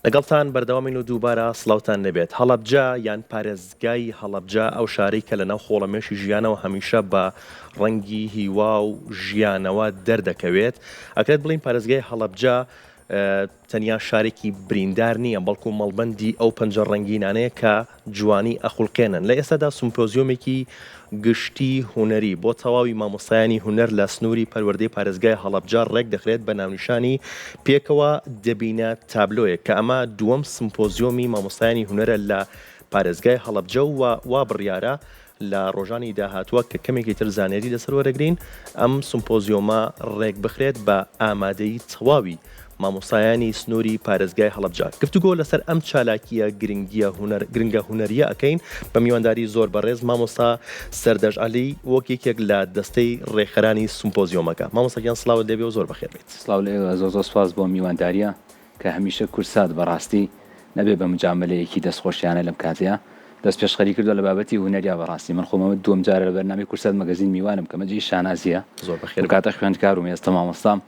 لەگەڵتان بەردەوامین و دووبارە سڵاوتان لێبێت. هەڵەبجە یان پارێزگای هەڵەبجە ئەو شارەی کە لەناو خۆڵەمێشی ژیانەوە هەمیشە بە ڕەنگی هیوا و ژیانەوە دەردەکەوێت. ئەکرێت بڵێین پارێزگای هەڵەبجە تەنیا شارێکی بریندار نییە، بەڵکو مەڵبەندی ئەو پەنجە ڕەنگینانەیە کە جوانی ئەخولقێنن. لە ئێستادا سمپۆزیۆمێکی گشتی هونەری بۆ تەواوی مامۆستایانی هونەر لە سنووری پەروەردەی پارێزگای هەڵەبجە ڕێکدەخرێت بە ناونیشانی پێکەوە دەبینە تابلۆیەک کە ئەمە دووەم سمپۆزیۆمی مامۆستایانی هونەرە لە پارێزگای هەڵەبجە و وا بڕیارە لە ڕۆژانی داهاتووە کە کەمێکی تر زانیاری لەسەر وەرەگرین ئەم سمپۆزیۆمە ڕێکبخرێت بە ئامادەیی تەواوی مامۆستایانی سنووری پارێزگای هەڵەبجە گفتوگۆ لەسەر ئەم چالاکییە گرنگیە هونەر گرنگە هونەرییە ئەکەین بە میوانداری زۆر بەڕێز مامۆستا سەردەشت عەلی وەک یەکێک لە دەستەی ڕێکخەرانی سمپۆزیۆمەکە. مامۆستا گیان سڵاوت لێبێ و زۆر بەخێر بێیت. سڵاو لە ئێوە زۆر زۆر سوپاس بۆ میوانداریە کە هەمیشە کورسات بەڕاستی نەبێ بە مجامەلەیەکی دەستخۆشیانە لەم کاتەیا دەست پێشخەری کردوە لە بابەتی هونەریا بەڕاستی من خۆم ئەمە دووەم جارە لە بەرنامەی کورسات مەگەزین میوانم کە ئەمە جێی شانازیە زۆر بەخێر ئەو کاتە خوێندکاروم ئێستا مامۆستام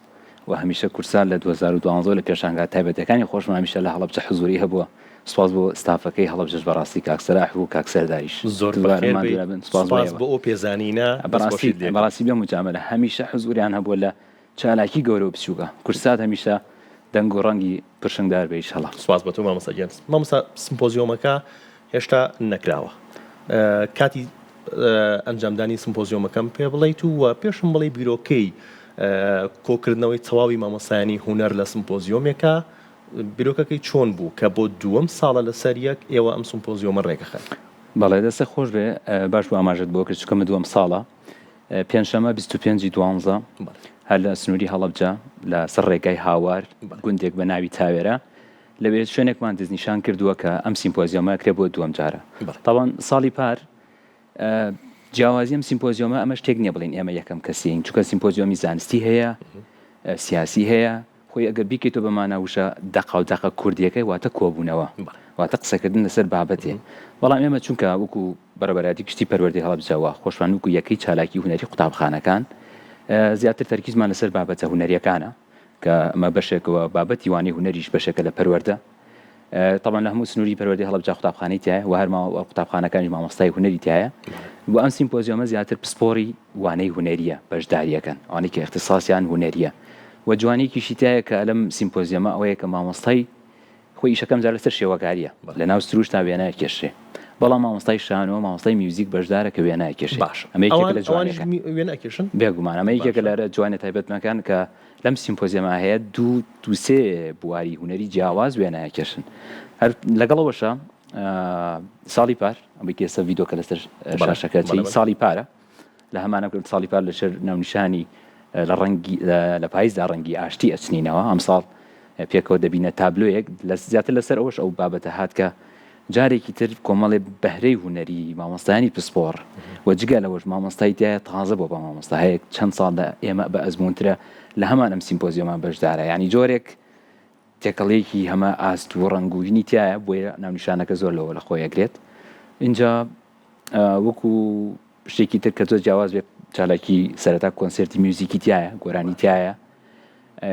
و هەمیشە کوردسات لە 2012 لە پێشانگا تایبەتەکانی خۆشمان هەمیشە لە هەڵەبجە حزوری هەبووە سوپاس بۆ ستافەکەی هەڵەبجەش بەڕاستی کاک سەلاح و کاک سەرداریش زۆر دووبارە بەخێر ماندوو بێیت نەبن سوپاس بۆ سوپاس ئێوە بۆ ئەو پێزانینە بەڕاستی دەستخۆشیت لێکەم. بەڕاستی بێ موجامەلە هەمیشە حزوریان هەبووە لە چالاکی گەورە و بچووکە کوردسات هەمیشە دەنگ و ڕەنگی پرشنگدار بێ ئیشەڵا. سوپاس بۆ تۆ مامۆستا گیان. مامۆستا سمپۆزیۆمەکە هێشتا نەکراوە کاتی ئەنجامدانی سمپۆزیۆمەکەم پێ بڵیت و پێشم بڵێ بیرۆکەی کۆکردنەوەی تەواوی مامۆستایانی هونەر لە سمپۆزیۆمێکە بیرۆکەکەی چۆن بوو کە بۆ دووەم ساڵە لەسەر یەک ئێوە ئەم سمپۆزیۆمە ڕێکەخەن؟ بەڵێ دەستت خۆش بێ باش بوو ئاماژەت بۆ کرد چونکە من دووەم ساڵە پێنجشەممە 25 ی دوانزە هەر لە سنووری هەڵەبجە لە سەر ڕێگای هاوار گوندێک بە ناوی تاوێرە لەوێ شوێنێکمان دەستنیشان کردووە کە ئەم سیمپۆزیۆمە کرێ بۆ دووەم جارە. تاوان ساڵی پار جیاوازی ئەم سیمپۆزیۆمە ئەمە شتێک نییە بڵین ئێمە یەکەم کەسین چونکە سیمپۆزیۆمی زانستی هەیە سیاسی هەیە خۆی ئەگەر بیکەیتەوە بە مانا وشە دەقاو دەقە کوردیەکەی واتە کۆبوونەوە واتە قسەکردن لەسەر بابەتێ بەڵام ئێمە چونکە وەکو بەڕێوەبەرایەتی گشتی پەروەردەی هەڵەبجە و خۆشمان وەکو یەکەی چالاکی هونەری قوتابخانەکان زیاتر تەرکیزمان لەسەر بابەتە هونەریەکانە کە ئەمە بەشێکە و بابەتی وانەی هونەریش بەشێکە لە پەروەردە. تەبعەن لە هەموو سنووری پەروەردەی هەڵەبجە قوتابخانەی تیایە و هەر قوتابخانەکانیش مامۆستای هونەری تیایە. بۆ ئەم سیمپۆزیۆمە زیاتر پسپۆڕی وانەی هونەریە بەشداریەکەن، ئەوانەی کە ئیختیساسیان هونەریە و جوانیەکیشی تیایە کە لەم سیمپۆزیۆمە ئەوەیە کە مامۆستای خۆی ئیشەکەم جار لەسەر شێوەکاریە لە ناو سروشتا وێنە ئەکێشرێ بەڵام مامۆستای شانۆ مامۆستای میوزیک بەشدارە کە وێنە ئەکێشێ باشە ئەمە یەکێکە ئەوان لە ئەوانیش جوانیەکان وێنە ئەکێشن؟ بێگومان ئەمە یەکێکە باشە لە جوانیە تایبەتمەکان کە لەم سیمپۆزیەمە هەیە دوو دوو سێ بواری هونەری جیاواز وێنە ئەکێشن هەر لەگەڵ ئەوەشا ساڵی پار ئەوەی کە ئێستا ڤیدۆکە لەسەر بەڵێ شاشەکە بەڵێ چی بەڵێ ساڵی پارە لە هەمانە ساڵی پار لەسەر ناونیشانی لە ڕەنگی لە پایزدا ڕەنگی ئاشتی ئەچنینەوە ئەمساڵ پێکەوە دەبینە تابلۆیەک لە زیاتر لەسەر ئەوەش ئەو بابەتە هات کە جارێکی تر کۆمەڵێ بەهرەی هونەری مامۆستایانی پسپۆڕ و جگە لەوەش مامۆستای تایە تازە بۆ بە مامۆستا هەیە چەند ساڵ لە ئێمە بە ئەزموونترە لە هەمان ئەم سیمپۆزیۆمان بەشدارە یعنی جۆرێک تێکەڵیەکی هەمە ئاست و ڕەنگوینی تایە بۆیە ناونیشانەکە زۆر لەوە لە خۆی ئەگرێت اینجا وەکو شتێکی تر کە زۆر جیاواز بێت چالاکی سەرەتا کۆنسێرتی میوزیکی تایە گۆرانی تایە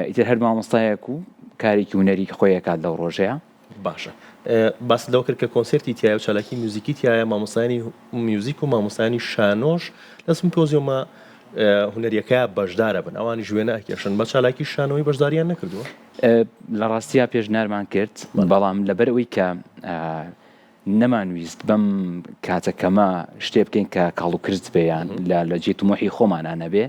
ئیتر هەر مامۆستایەک و کارێکی هونەری خۆی ئەکات لەو ڕۆژەیە. باشە باست لەوە کرد کە کۆنسێرتی تایە و چالاکی میوزیکی تایە مامۆستایانی میوزیک و مامۆستایانی شانۆش لە سمپۆزیۆمە هونەریەکە بەشدارە بن ئەوانیش وێنە ئەکێشن بە چالاکی شانۆی بەشداریان نەکردووە؟ لە ڕاستیا پێشنیارمان کرد بەڵام لەبەر ئەوەی کە نەمانویست بەم کاتە کەمە شتێ بکەین کە کاڵوکرچ بێ یان لە لە جێی تموحی خۆمانا نەبێ،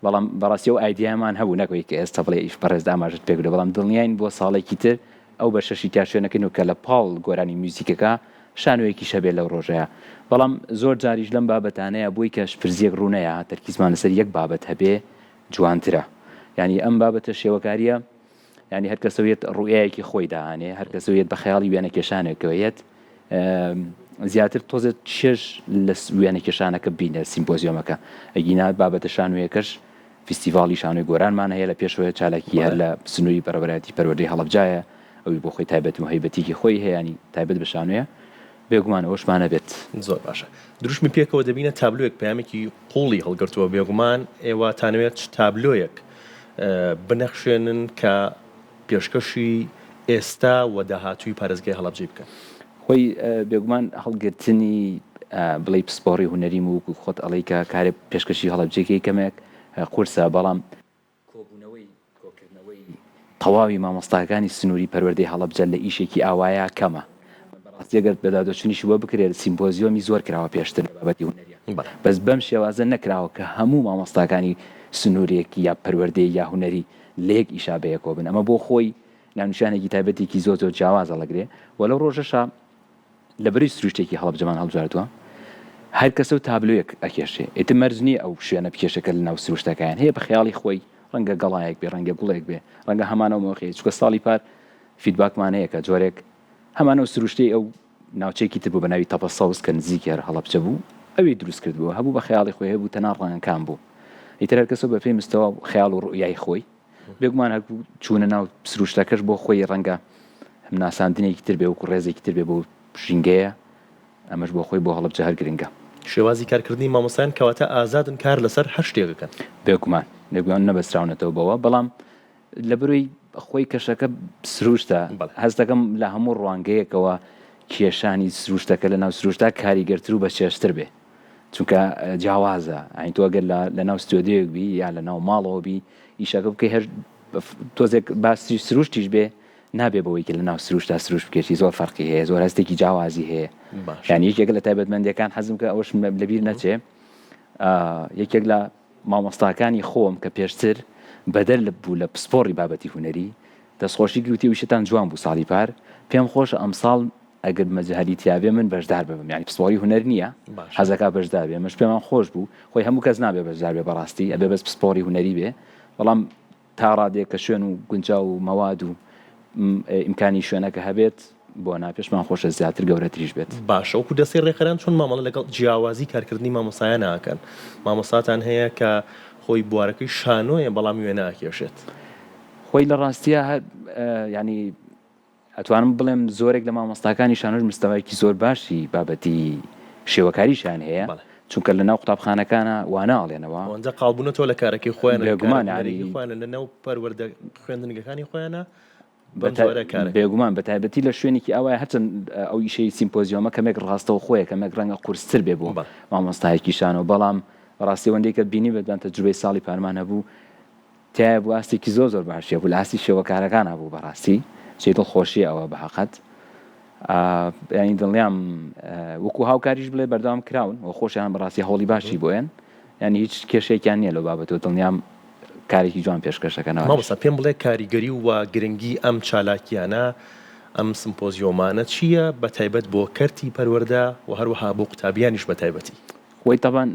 بەڵام بەڕاستی ئەو ئایدیایەمان هەبوو نەک ئەوەی کە ئێستا بڵێ ئیش بەڕێزت ئاماژەت پێ کردووە، بەڵام دڵنیاین بۆ ساڵێکی تر ئەو بەشەشی تیا شوێنەکەین و کە لە پاڵ گۆرانی میوزیکەکە شانۆیەکیش هەبێ لەو ڕۆژەیا. بەڵام زۆر جاریش لەم بابەتانەیا بۆی کە شپرزییەک ڕوو نەیا تەرکیزمان لەسەر یەک بابەت هەبێ جوانترە. یانی ئەم بابەتە شێوەکارییە یانی هەر کەسەو یەت ڕوئیایەکی خۆی دائەنێ، هەر کەسەو یەت بە خەیاڵی وێنەکێشانێکەوە یەت، زیاتر تۆزێ چێژ لە وێنەکێشانەکە بینە سیمپۆزیۆمەکە، ئەگینا بابەتە شانۆیەکەش فیستیڤاڵی شانۆی گۆرانمان هەیە لە پێشەوەیە چالاکی هەر لە سنووری بەڕێوەبەرایەتی پەروەردەی هەڵەبجایە، ئەوی بۆ خۆی تایبەت و هەیبەتیکی خۆی هەیە یانی تایبەت بە شانۆیە، بێگومان ئەوەشمان هەبێت. زۆر باشە دروشمی پێکەوە دەبینە تابلۆیەک پەیامێکی قوڵی هەڵگرتووە بێگومان ئێوە تانەوێت چ تابلۆیەک بنەخشێنن کە پێشکەشی ئێستا و داهاتووی پارێزگای هەڵەبجەی بکەن؟ خۆی بێگومان هەڵگرتنی بڵێی پسپۆڕی هونەریم و وەکو خۆت ئەڵێی کە کارێ پێشکەشی هەڵەبجەی کەی کەمێک قورسە بەڵام کۆبوونەوەی کۆکردنەوەی تەواوی مامۆستاکانی سنووری پەروەردەی هەڵەبجە لە ئیشێکی ئاوایا کەمە. بەڕاستی ئەگەر بەدواداچوونیشی بۆ بکرێت سیمپۆزیۆمی زۆر کراوە پێشتر لە بابەتی هونەریە بەس بەم شێوازە نەکراوە کە هەموو مامۆستاکانی سنوورێک یا پەروەردەی یا هونەری لە یەک ئیشا بەیەکەوە بن ئەمە بۆ خۆی ناونیشانێکی تایبەتێکی زۆر زۆر جیاواز هەڵەگرێ و لەو ڕۆژەشا لەبەرەی سروشتێکی هەڵەبجەمان هەڵبژاردووە هەر کەسە و تابلۆیەک ئەکێشێ ئیتر مەرج نییە ئەو شوێنە بکێشێ کە لەناو سروشتەکەیان هەیە بە خەیاڵی خۆی ڕەنگە گەڵایەک بێ ڕەنگە گوڵێک بێ ڕەنگە هەمان ئەو مەوقعی چونکە ساڵی پار feedback مان هەیە کە جۆرێک هەمان ئەو سروشتەی ئەو ناوچەیەکی تر بوو بە ناوی تەپە سەوز کە نزیکی هەر هەڵەبجە بوو ئەوی دروست کردبوو هەبوو بە خەیاڵی خۆی هەبوو تەنها ڕەنگەکان بوو ئیتر هەر کەسەو بە پێی مستەوا و خەیاڵ و ڕوئیای خۆی بێگومان هەر چوونە ناو سروشتەکەش بۆ خۆی ڕەنگە هەم ناساندنێکی تر بێ وەکو ڕێزێکی تر بێ بۆ ژینگەیە ئەمەش بۆ خۆی بۆ هەڵەبجە هەر گرنگە. شێوازی کارکردنی مامۆستایان کەواتە ئازادن کار لەسەر هەر شتێک ئەکەن. بێگومان بێگومان نەبەستراونەتەوە بەوە بەڵام لەبەرەی خۆی کەشەکە سروشتە هەست دەکەم لە هەموو ڕوانگەیەکەوە کێشانی سروشتەکە لە ناو سروشتا کاریگەرتر و بەچێژتر بێ چونکە جیاوازە ئەین تۆ ئەگەر لە ناو ستۆدیۆیەک بی یا لە ناو ماڵەوە بی ئیشەکە بکەی هەر تۆزێک باسی سروشتیش بێ نابێ بەوەی کە لە ناو سروشتا سروشت بکێشی زۆر فەرقی هەیە زۆر هەستێکی جیاوازی هەیە یان یەکێک لە تایبەتمەندیەکان حەزم کە ئەوەش لەبیر نەچێ یەکێک لە مامۆستاکانی خۆم کە پێشتر بەدەر بوو لە پسپۆڕی بابەتی هونەری، دەستخۆشی گوتی وشتان جوان بوو ساڵی پار، پێم خۆشە ئەمساڵ ئەگەر مەجالی تیابێ من بەشدار ببم، یانی پسپۆڕی هونەر نییە حەزەکا بەشدار بێ، ئەمەش پێمان خۆش بوو، خۆی هەموو کەس نابێ بەشدار بێ بەڕاستی ئەبێ بەس پسپۆڕی هونەری بێ، بەڵام تا ڕادەیەک کە شوێن و گونجاو و مەواد و ئیمکانی شوێنەکە هەبێت بۆ نا پێشمان خۆشە زیاتر گەورەتریش بێت. باشە وەکو دەستەی ڕێکخەران چۆن مامەڵە لەگەڵ جیاوازی کارکردنی مامۆستایان ئەکەن؟ مامۆستاتان هەیە کە خۆی بوارەکەی شانۆیە بەڵام وێنە ئەکێشێت. خۆی لە ڕاستیا هەر یانی ئەتوانم بڵێم زۆرێک لە مامۆستاکانی شانۆش مستەوایەکی زۆر باشی بابەتی شێوەکاریشیان هەیە چونکە لە ناو قوتابخانەکانە وانە ئەڵێنەوە. ئەوەندە قاڵ بوونەتەوە لە کارەکەی خۆیان لە کارە هونەریی خۆیان لە ناو پەروەردە خوێندنگەکانی خۆیانە بەم جۆرە کارەکەن. بێگومان بە تایبەتی لە شوێنێکی ئاوایە هەرچەند ئەو ئیشەی سیمپۆزیۆمە کەمێک ڕاستەوخۆیە کەمێک ڕەنگە قورستر بێ بۆ مامۆستایەکی شانۆ بەڵام بەڕاستی ئەوەندەی کە بینیبێتمان تەجروبەی ساڵی پارمان هەبوو تیایا بوو ئاستێکی زۆر زۆر باشی هەبوو لە ئاستی شێوەکارەکانا بوو بەڕاستی جێی دڵ خۆشیە ئەوە بە هەقەت یانی دڵنیام وەکو هاوکاریش بڵێ بەردەوام کراون و خۆشیان بەڕاستی هەوڵی باشی بۆیان یانی هیچ کێشەیەکیان نییە لەو بابەتەوە دڵنیام کارێکی جوان پێشکەشەکەنەوە. مامۆستا پێم بڵێ کاریگەری و گرنگی ئەم چالاکیانە ئەم سمپۆزیۆمانە چییە بە تایبەت بۆ کەرتی پەروەردە و هەروەها بۆ قوتابیانیش بە تایبەتی؟ خۆی تەبان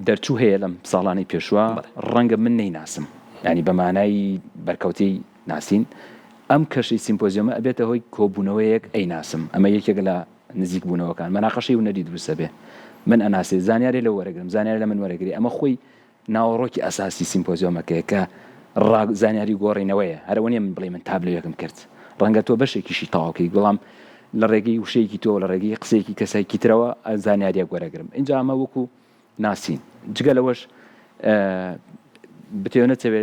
دەرچوو هەیە لەم ساڵانەی پێشوە ڕەنگە من نەیناسم ینی بە مانای بەرکەوتەی ناسین ئەم کەشی سیمپۆزیۆمە ئەبێتە هۆی کۆبوونەوەیەک ئەیناسم ئەمە یەکێک لە نزیک بوونەوەکان مەناقەشەی هونەری دروستە بێ من ئەناسێ زانیاری لە وەرەگرم زانیاری لە من وەرەگری ئەمە خۆی ناوەڕۆکی ئەساسی سیمپۆزیۆمەکەیە کە ڕا زانیاری گۆڕینەوەیە، هەر ئەوە نییە من بڵێی من تابلۆیەکم کرد، ڕەنگە تۆ بەشێکیشی تەواو کەی، بەڵام لە ڕێگەی وشەیەکی تۆوە، لە ڕێگەی قسەیەکی کەسێکی ترەوە زانیارییەک وەرەگرم، ئینجا ئەمە وەکو ناسین. جگە لەوەش بتەوێ نەتەوێ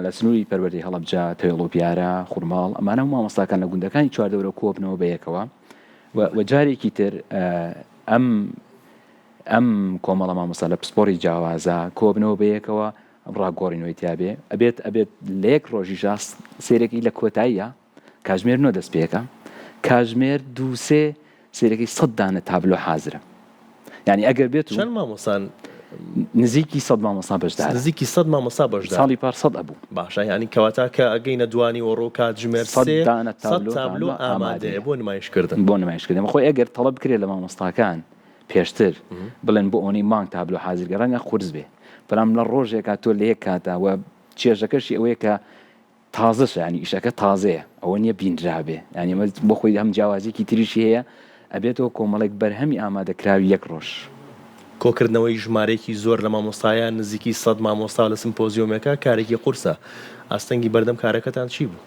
لە سنووری پەروەردەی هەڵەبجە، تەوێڵ و بیارە، خورماڵ، ئەمانە هەموو مامۆستاکان لە گوندەکانی چواردەورەوە کۆبنەوە بەیەکەوە و جارێکی تر ئەم ئەم کۆمەڵە مامۆستا لە پسپۆڕی جیاوازە کۆبنەوە بەیەکەوە ڕاگۆڕینەوەی تیابێ ئەبێت ئەبێت لە یەک ڕۆژیشا سەیرەکەی لە کۆتاییە کاژمێر نۆ دەست پێکە کاژمێر دوو سێ سەیرەکەی سەد دانە تابلۆ حازرە یعنی ئەگەر بێت چەند مامۆستان نزیکی سەد مامۆستا بەشدار نزیکی سەد مامۆستا بەشدار ساڵی پار سەد ئەبوو باشە یعنی کەواتە کە ئەگەینە دوانی وەڕۆ کاتژمێر سێ دانە تابلۆ ئامادەیە بۆ نمایشکردن بۆ نمایشکردن خۆی ئەگەر تەڵەب بکرێت لە مامۆستاکان پێشتر بڵێن بۆ ئەوەنەی مانگ تابلۆ حازر کە ڕەنگە قورس بێ بەڵام لە ڕۆژێکا تۆ لە یەک کاتا و چێژەکەشی ئەوەیە کە تازەشە ینی ئیشەکە تازەیە ئەوە نییە بینرابێ ینی ئەمە بۆ خۆی هەم جیاوازیەکی تریشی هەیە ئەبێتەوە کۆمەڵێک بەرهەمی ئامادەکراوی یەک ڕۆژ. کۆکردنەوەی ژمارەیەکی زۆر لە مامۆستایان نزیکی سەد مامۆستا لە سمپۆزیۆمێکا کارێکی قورسە، ئاستەنگی بەردەم کارەکەتان چی بوو؟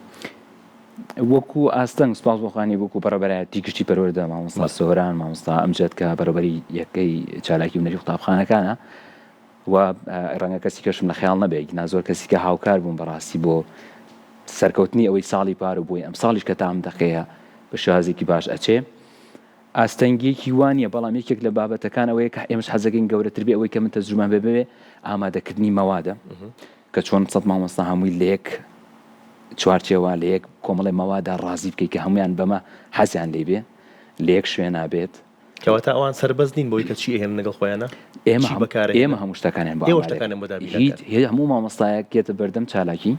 وەکو ئاستەنگ سوپاس بۆ خوانی وەکو بەڕێوەبەرایەتی گشتی پەروەردە مامۆستا سۆران مامۆستا ئەمجەد کە بەڕێوەبەری یەکەی چالاکی هونەری قوتابخانەکانە و ڕەنگە کەسی کەشم لە خەیاڵ نەبێ نا زۆر کەسی کە هاوکار بوون بەڕاستی بۆ. سەرکەوتنی ئەوەی ساڵی پار و بۆی ئەمساڵیش کە تا ئەم دەقەیە بە شێوازێکی باش ئەچێ. ئاستەنگیەکی وا نیە، بەڵام یەکێک لە بابەتەکان ئەوەیە کە ئێمەش حەزەکەین گەورەتر بێ، ئەوەی کە من تەجروبەم پێ بێ ئامادەکردنی مەوادە کە چۆن سەد مامۆستا هەمووی لە یەک چوارچێوە لە یەک کۆمەڵی مەوادا ڕازی بکەی کە هەمویان بەمە حەزیان لێ بێ لە یەک شوێنا بێت. کەواتە ئەوان سەربەست نین بەوەی کە چی ئەهێنن لەگەڵ خۆیانا؟ ئێمە چی بەکارئەهێنن؟ ئێمە هەموو شتەکانیان بۆ ئێوە شتەکانیان بۆ دابین دەکەن؟ هیچ هەموو مامۆستایەک یەتە بەردەم چالاکی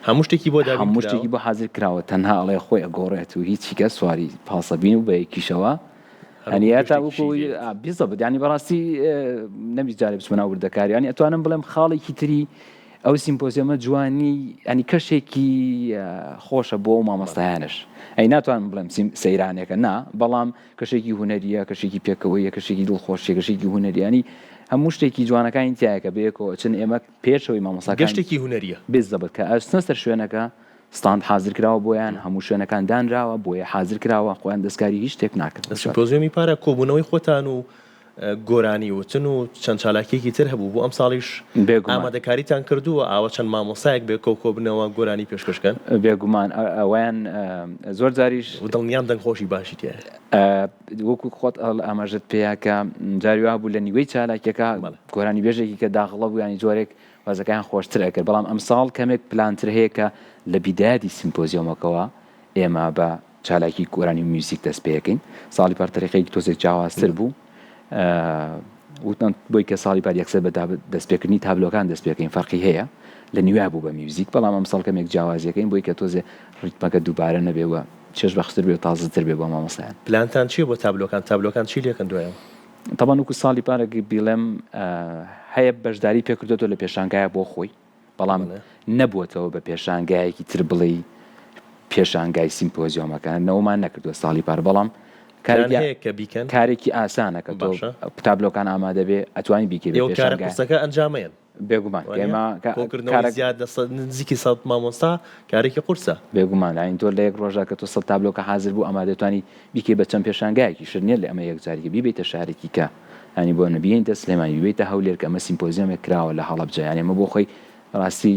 هەموو شتێکی بۆ دابین هەموو شتێکی بۆ حازر کراوە تەنها ئەڵێ خۆی ئەگۆڕێت و هیچی کە سواری پاسە بین و بە یەکیشەوە هەنی هەتا وەکو بیزەبت ینی بەڕاستی نەبی جارێ بچمە ناو وردەکاری ینی ئەتوانم بڵێم خاڵێکی تری ئەو سیمپۆزیۆمە جوانی ینی کەشێکی خۆشە بۆ ئەو مامۆستایانش ئەی ناتوانم بڵێم سەیرانێکە نا بەڵام کەشێکی هونەریە کەشێکی پێکەوەیە کەشێکی دڵخۆشیە کەشێکی هونەریانی هەموو شتێکی جوانەکانی تایە کە بەیەکەوە چن ئێمە پێشەوەی مامۆستاکان گەشتێکی هونەریە. بزەبت کە ئەچنە سەر شوێنەکە ستاند حازر کراوە بۆیان هەموو شوێنەکان دانراوە بۆیە حازر کراوە خۆیان دەستکاری هیچ شتێک ناکەن. لە سیمپۆزیۆمی پارا کۆبوونەوەی خۆتان و گۆرانی وتن و چەند چالاکیەکی تر هەبوو بۆ ئەمساڵیش بێگومان. ئامادەکاریتان کردووە ئاوە چەند مامۆستایەک بێکەوە کۆبنەوە گۆرانی پێشکەش کەن؟ بێگومان ئەوەیان زۆر جاریش. و دڵنیام دەنگخۆشی باشی تیایە. وەکو خۆت ئاماژەت پێیا کە جاری وا بوو لە نیوەی چالاکیەکە گۆرانیبێژێکی کە داخڵە بوو یانی جۆرێک وازەکەیان خۆشتر ئەکرد بەڵام ئەمساڵ کەمێک پلانتر هەیە کە لە بیدایەتی سیمپۆزیۆمەکەوە ئێمە بە چالاکی گۆرانی و میوزیک دەست پێەکەین ساڵی پار تەریقەیەکی تۆزێک جیاوازتر بوو وتمان بۆی کە ساڵی پار یەکسەر بە دەستپێکردنی تابلۆکان دەست پێکەین فەرقی هەیە لە نیوە بوو بە میوزیک بەڵام ئەمساڵ کەمێک جیاوازیەکەین بۆی کە تۆزێ ڕیتمەکە دووبارە نەبێ و چێژ بەخشتر بێ و تازەتر بێ بۆ مامۆستایان. پلانتان چیە بۆ تابلۆکان؟ تابلۆکان چی لێکەن دوای ئەوە؟ تەبعەن وەکو ساڵی پار ئەگەر بیڵێم هەیە بەشداری پێکردۆتەوە لە پێشانگایە بۆ خۆی بەڵام نەبووەتەوە بە پێشانگایەکی تر بڵێی پێشانگای سیمپۆزیۆمەکە نەوەمان نەکردووە ساڵی پار بەڵام پلان هەیە کە بیکەن؟ کارێکی ئاسانە کە تۆ باشە. تابلۆکان ئامادە بێ ئەتوانی بیکەی بە ئێوە کارە پێشانگای. قورسەکە ئەنجامەیەن. بێگومان ئێمە کۆکردنەوەی زیاد لە نزیکی سەد مامۆستا کارێکی قورسە. بێگومان یانی تۆ لە یەک ڕۆژا کە تۆ سەد تابلۆکە حازر بوو ئەما دەتوانی بیکەی بە چەند پێشانگایەکی شت نیە لە ئەمە یەکجاریکە بیبەیتە شارێکی کە یانی بۆ نە بیەینتە سلێمانی بیبەیتە هەولێر کە ئەمە سیمپۆزیۆمێک کراوە لە هەڵەبجە یانی ئەمە بۆ خۆی ڕاستی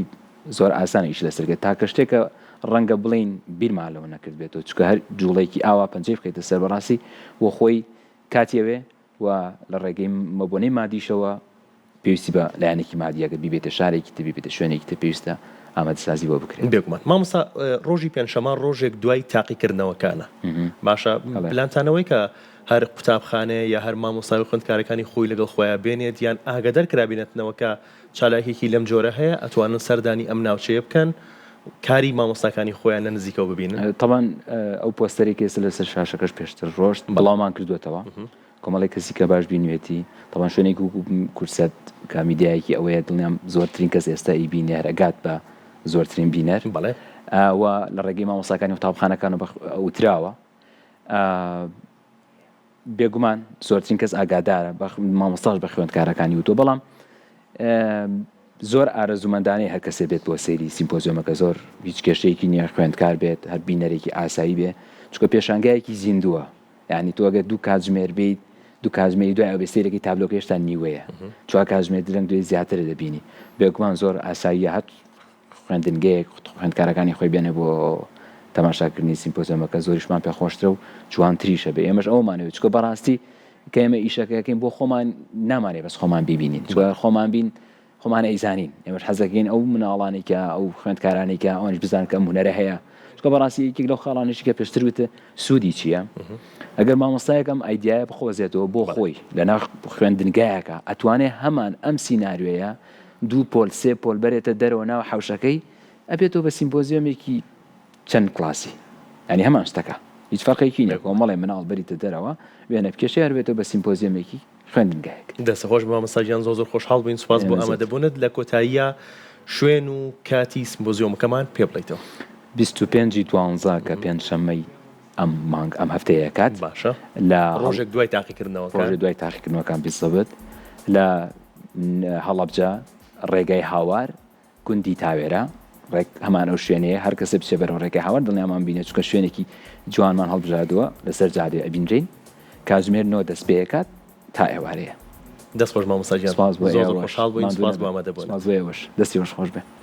زۆر ئاسانە ئیش لەسەر کرد تاکە شتێکە ڕەنگە بڵێین بیرمان لەوە نەکردبێتەوە چونکە هەر جوڵەیەکی ئاوا پەنجەی بخەیتە سەر بەڕاستی بۆ خۆی کاتی ئەوێ و لە ڕێگەی مەبۆنەی مادیشەوە پێویستی بە لایەنێکی مادییە گەر بیبێتە شارێکی تر بیبێتە شوێنێکی تر پێویستە ئامادەسازی بۆ بکرێت. بێگومان مامۆستا ڕۆژی پێنجشەمە ڕۆژێک دوای تاقیکردنەوەکانە باشە پلانتان ئەوەی کە هەر قوتابخانەیە یا هەر مامۆستای و خوێندکارەکانی خۆی لەگەڵ خۆیان بێنێت یان ئاگادار کرابینەتنەوە کە چالاکیەکی لەم جۆرە هەیە ئەتوانن سەردانی ئەم ناوچەیە بکەن کاری مامۆستاکانی خۆیان لە نزیکەوە ببینن؟ تەبعەن ئەو پۆستەرەی کە ئێستا لەسەر شاشەکەش پێشتر ڕۆشت بڵاومان کردووەتەوە کۆمەڵێک کەسی کە باش بینوێتی تەبعەن شوێنێک وەکو کورسەت کە میدیایەکی ئەوەیە دڵنیام زۆرترین کەس ئێستا ئەیبینێ هەر ئەگات بە زۆرترین بینەر بەڵێ. و لە ڕێگەی مامۆستاکانی قوتابخانەکانەوە وتراوە بێگومان زۆرترین کەس ئاگادارە مامۆستاش بە خوێندکارەکانی وتووە بەڵام زۆر ئارەزوومەندانەیە هەر کەسێ بێت بۆ سەیری سیمپۆزیۆمەکە زۆر هیچ کێشەیەکی نییە خوێندکار بێت هەر بینەرێکی ئاسایی بێ چونکە پێشانگایەکی زیندووە یعنی تۆ ئەگەر دوو کاتژمێر بیت دوو کاتژمێری دوای ئەو بێ سەیرەکەی تابلۆکە هێشتا نیوەیە چوار کاتژمێر درەنگ دوێ زیاتر دەبینی بێگومان زۆر ئاساییە هەر خوێندنگەیەک خوێندکارەکانی خۆی بێنێ بۆ تەماشاکردنی سیمپۆزیۆمەکە زۆریشمان پێ خۆشترە و جوانتریشە بێ ئێمەش ئەومانەوێت چکە بەڕاستی کە ئێمە ئیشەکەکەین بۆ خۆمان نامانێ بەس خۆمان بیبینین چکە خۆمان بین خۆمان ئەیزانین ئێمەش حەزەکەین ئەو مناڵانێک کە ئەو خوێندکارانێک کە ئەوانش بزان کە ئەم هونەرە هەیە چکە بەڕاستی یەکێک لەو خاڵانێکی کە پێشتر وتە سوودی چییە ئەگەر مامۆستایەک ئەم ئایدیایە بخۆزێتەوە بۆ خۆی لە ناو خوێندنگایەکە ئەتوانێ هەمان ئەم سیناریۆیە دوو پۆل سێ پۆل بەرێتە دەرەوە ناو حەوشەکەی ئەبێتەوە بە سیمپۆزیۆمێکی چەند کڵاسی یانی هەمان شتەکە هیچ فەرقێکی نیە کۆمەڵێ مناڵ بەریتە دەرەوە وێنە بکێشێ هەر بێتەوە بە سیمپۆزیۆمێکی خوێندنگایەک. دەست خۆش مامۆستا گیان زۆر زۆر خۆشحاڵ بووین سوپاس بۆ ئامادەبوونت لە کۆتاییا شوێن و کاتی سمپۆزیۆمەکەمان پێ بڵێیتەوە. 25 ی دوانزە کە پێنجشەممەی ئەم مانگ ئەم هەفتەیە ئەکات باشە لە ڕۆژێک دوای تاقیکردنەوەکان ڕۆژێ دوای تاقیکردنەوەکان بیزەبت لە هەڵەبجە ڕێگای هاوار گوندی تاوێرە ڕێک هەمان ئەو شوێنەیە هەر کەسێ بچێ بەرەو ڕێگای هاوار دڵنیامان بینێ چونکە شوێنێکی جوانمان هەڵبژاردووە لەسەر جادەی ئەبینرێین کاتژمێر نۆ دەست پێ ئەکات تا ئێوارەیە. دەست خۆش مامۆستا گیان سپاس بۆ زۆر زۆر ئێوەش خۆشحاڵ بووین ماندوو سپاس بۆ نەبن ئامادەبوونت. سپاس بۆ ئێوەش دەستی خۆش بێ.